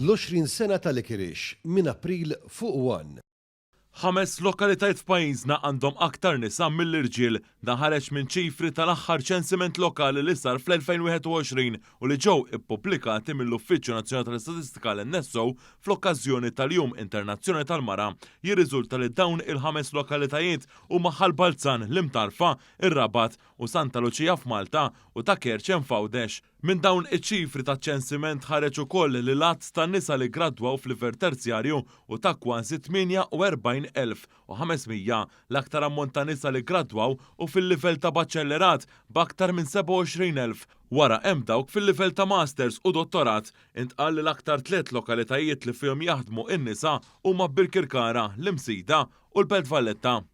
L-20 sena ta' Licorice minn April fuq one. Ħames lokalitajiet f'pajjiżna għandhom aktar nisa mill-irġiel. Dan ħareġ minn ċifri tal-aħħar ċensiment lokali li sar fl-2021 u li ġew ippubblikati mill-Uffiċċju Nazzjonali tal-Istatistika l-NSO fl-okkażjoni tal-Jum Internazzjonali tal-Mara. Jirriżulta li dawn il-ħames lokalitajiet huma Ħal Balzan, l-Imtarfa, ir-Rabat u Santa Luċija f'Malta u ta' Kerċem f'Għawdex. Minn dawn iċ-ċifri taċ-ċensiment ħareġ ukoll li l-għadd ta' nisa li ggradwaw f'livell terzjarju hu ta' kważi 48,500. L-aktar ammont ta' nisa li ggradwaw hu fil-livell ta' baċellerat b'aktar minn 27,000. Wara hemm dawk fil-livell ta' masters u dottorat. Intqal li l-aktar tliet lokalitajiet li fihom jaħdmu n-nisa huma Birkirkara, l-Imsida u l-Belt Valletta.